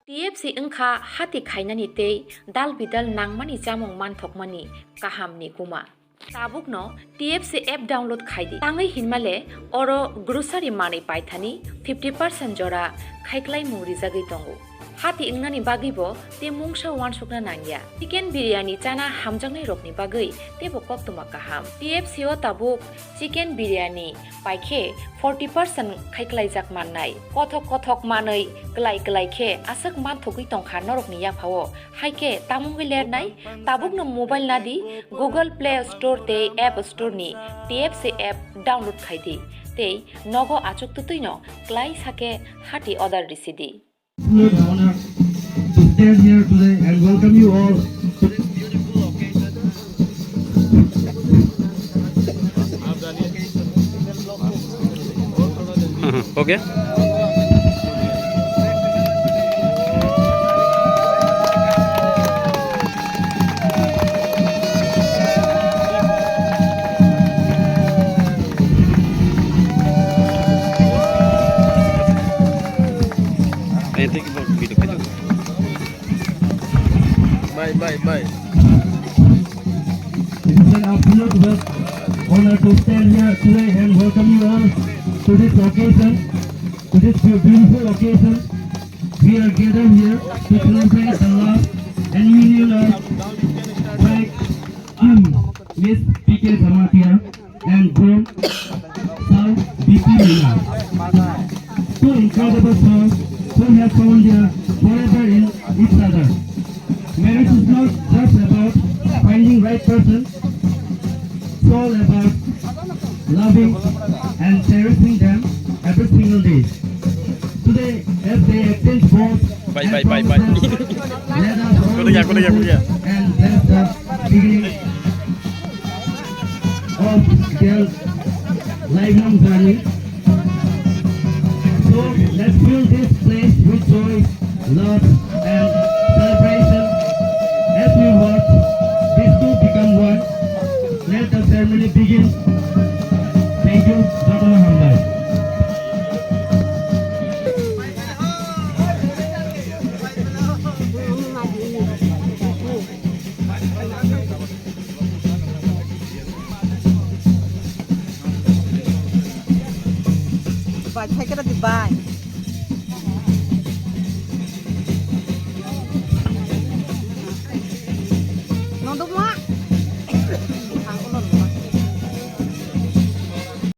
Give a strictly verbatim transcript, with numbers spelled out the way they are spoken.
T F C wngkha hati khainani tei dal bidal nangmani chamung manthokmani kahamni kuma. Tabukno T F C app download khai di. Tangwi hinmale oro grocery manwi paithani fifty percent jora khaiklaimung rijagwi tongo. Hati wngnani bagwibo tei mungsa uansukna nangya. Chicken biryani chana hamjaknairokni bagwi teibo koktwma kaham. T F C o tabuk chicken biryani paikhe forty percent khaiklaijak mannai. Kothok kothok manwi klai klai khe aswk manthogwi tongkha norokni yaphao. Haikhe tamungwi lernai, tabukno mobile nadi Google Play Store tei App Store ni T F C app download khai di tei nogo achuk twtwino klai sakhe hati order risi di. Absolute honor to stand here today and welcome you all to this beautiful occasion. Okay. Bye, bye, bye. It is an absolute honor to stand here today and welcome you all to this occasion, to this beautiful occasion. We are gathered here to celebrate the love and union of Miss P K Jamatia and Groom Sir B P Meena. Two incredible souls who have found their forever in each other. Marriage is not just about finding right person, it's all about loving and cherishing them every single day. Today, as they exchange vows and promises, let us all and bless the beginning of their lifelong journey. So let's fill this place with joy, love, and celebration as we watch these two become one. Let the ceremony begin. Thank you. Jotono hambai. Bai, phaikhe di bai.